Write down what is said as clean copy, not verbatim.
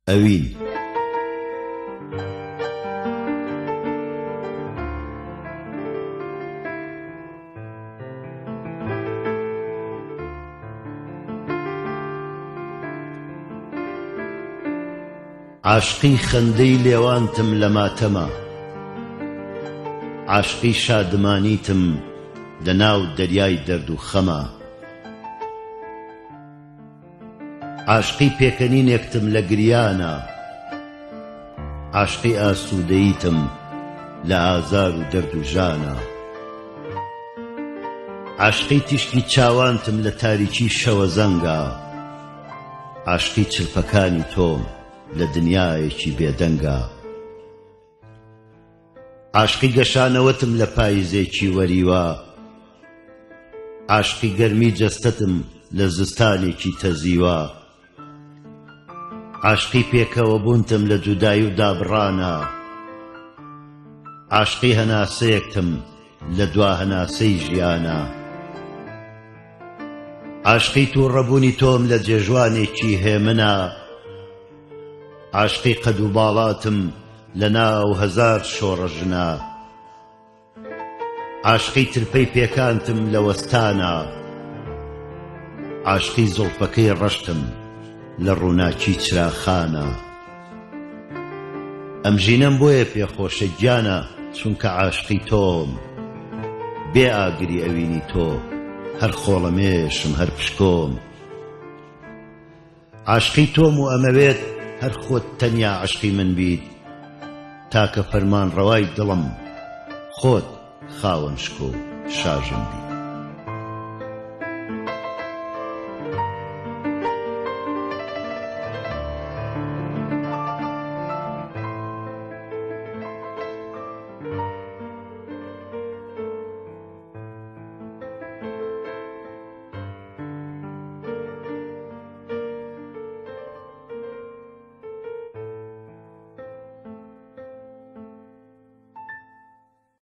ئەوین. عاشقی خەندەی لێوانتم لە ماتەما. عاشقی شادمانیتم لە ناو دەریای دەرد و خەما. عاشقی پێکەنینێکتم لە گریانا. عاشقی ئاسوودەییتم لە ئازار و دەرد و ژانا. عاشقی تیشکی چاوانتم لە تاریکی شەوەزەنگا. عاشقی چرپەکانی تۆم لە دنیایەکی بێدەنگا. عاشقی گەشانەوەتم لە پایزێکی وەریوا. عاشقی گەرمی جەستەتم لە زستانێکی تەزیوا. عاشقی پێکەوەبوونتم لە جودایی و دابڕانا. عاشقی هەناسەیەکتم لە دوا هەناسەی ژیانا. عاشقی تووڕەبوونی تۆم لە جێژوانێکی هێمنا. عاشقی قەد و باڵاتم لە ناو هەزار شۆڕەژنا. عاشقی ترپەی پێکانتم لە وەستانا. عاشقی زوڵفەکەی ڕەشتم لە ڕووناکی چراخانا. ئەم ژینەم بۆیە پێ خۆشە گیانە چونکە عاشقی تۆم. بێ ئاگری ئەوینی تۆ هەر خۆڵەمێشم هەر پشکۆم. عاشقی تۆم و ئەمەوێت هەر خۆت تەنیا عەشقی من بیت تاکە فەرمانڕەوای دڵم خۆت خاوەن شکۆ و شاژن بیت.